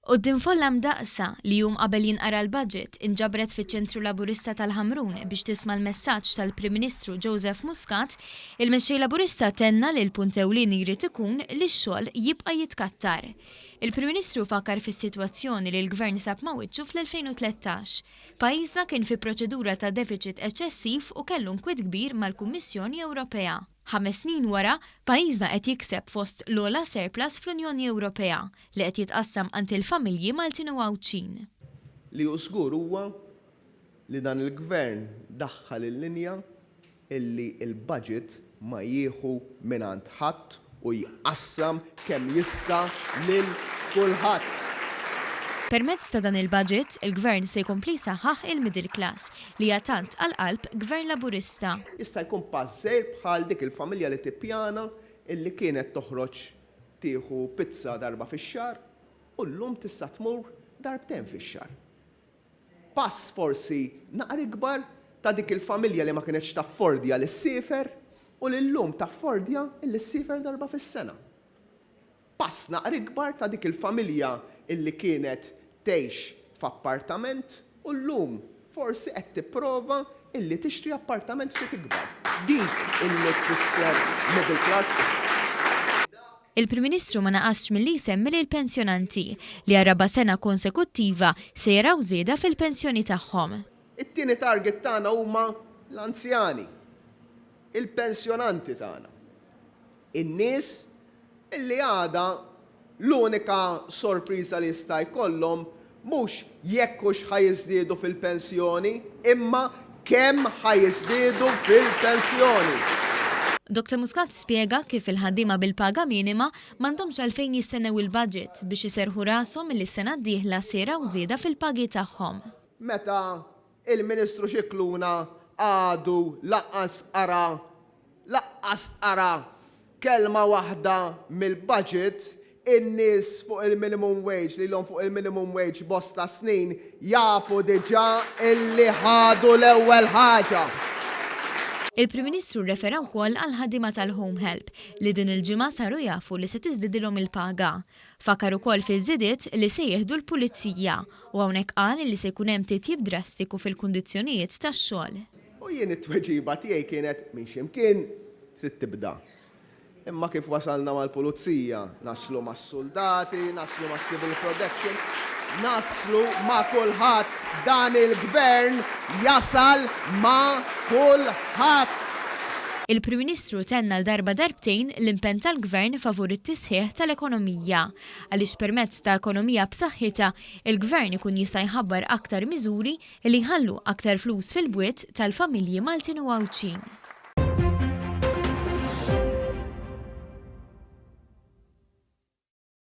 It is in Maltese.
Quddiem folla mdaqqsa, li jum qabel jinqara l-budget, inġabret fiċ-Ċentru Laburista tal-Ħamrun biex tisma' l-messaġġ tal-Prim Ministru Joseph Muscat, il-Mexxej Laburista tenna li l-punt ewlieni jrid ikun li x-xogħol jibqa' jitkattar. Il-Prim Ministru fakkar fis-sitwazzjoni li l-Gvern sab ma' wiċċu fl-2013. Pajjiżna kien fi proċedura ta' defiċit eċċessiv u kellu nkwiet kbir mal-Kummissjoni Ewropea. Ħames snin wara, pajjiżna qed jikseb fost l-ogħla surplus fl-Unjoni Ewropea, li qed jitqassam għand il-familji Maltin u Għawdxin. Li hu żgur huwa li dan il-Gvern daħħal il-linja illi l-budget ma jieħu mingħand ħadd u jqassam kemm jista' lil kulħadd. Permezz ta' dan il-budget, il-Gvern se jkompli jsaħħaħ il-middle class, li hija tant għal qalb Gvern Laburista. Jista' jkun pass żgħir bħal dik il-familja li tippjana illi kienet toħroġ tieħu pizza darba fix-xahar u llum tista' tmur darbtejn fix-xahar. Pass forsi naqra ikbar ta' dik il-familja li ma kinetx taffordja li ssiefer u li llum taffordja li ssiefer darba fis-sena. Pass naqra ikbar ta' dik il-familja illi kienet tgħix f'appartament u llum forsi qed tipprova illi tixtri appartament ftit ikbar. Dik illi tfisser middle class. Il-Prim Ministru ma naqasx milli jsemmi lill-pensjonanti, li għar-raba' sena konsekuttiva se jaraw żieda fil-pensjoni tagħhom. It-tieni target tagħna huma l-anzjani, il-pensjonanti tagħna. In-nies illi għada l-unika sorpriża li jista' jkollhom mhux jekk hux ħa jiżdiedu fil-pensjoni imma kemm ħa jiżdiedu fil-pensjoni. Dottor Muscat spjega kif il-ħaddiema bil-paga minima m'għandhomx għalfejn jistennew il-budget biex iserrħu rashom li s-sena d-dieħla se jraw żieda fil-pagi tagħhom. Meta il-Ministru Scicluna għadu lanqas qara Laqqas qara kelma waħda mill-budget, in-nies fuq il-minimum wage li ilhom fuq il-minimum wage bosta snin jafu diġà illi ħadu l-ewwel ħaġa. Il-Prim Ministru rrefera wkoll għall-ħaddiema tal-Home Help li din il-ġimgħa saru jafu li se tiżdidilhom il-paga. Fakkar ukoll fiż-żidiet li se jieħdu l-Pulizija u hawnhekk qal li se jkun hemm titjib drastiku fil-kundizzjonijiet tax-xogħol. U jien it-tweġiba tiegħi kienet minn xi mkien trid tibda. Imma kif wasalna mal-pulizija, naslu mas-suldati, naslu mas-civil protection, naslu ma' kulħadd. Dan il-Gvern jasal ma' kulħadd! Il-Prim Ministru tenna għal darba darbtejn l-impenn tal-Gvern favur it-tisħiħ tal-ekonomija, għaliex permezz ta' ekonomija b'saħħitha, il-Gvern ikun jista' jħabbar aktar miżuri li jħallu aktar flus fil-bwiet tal-familji Maltin u Għawdxin.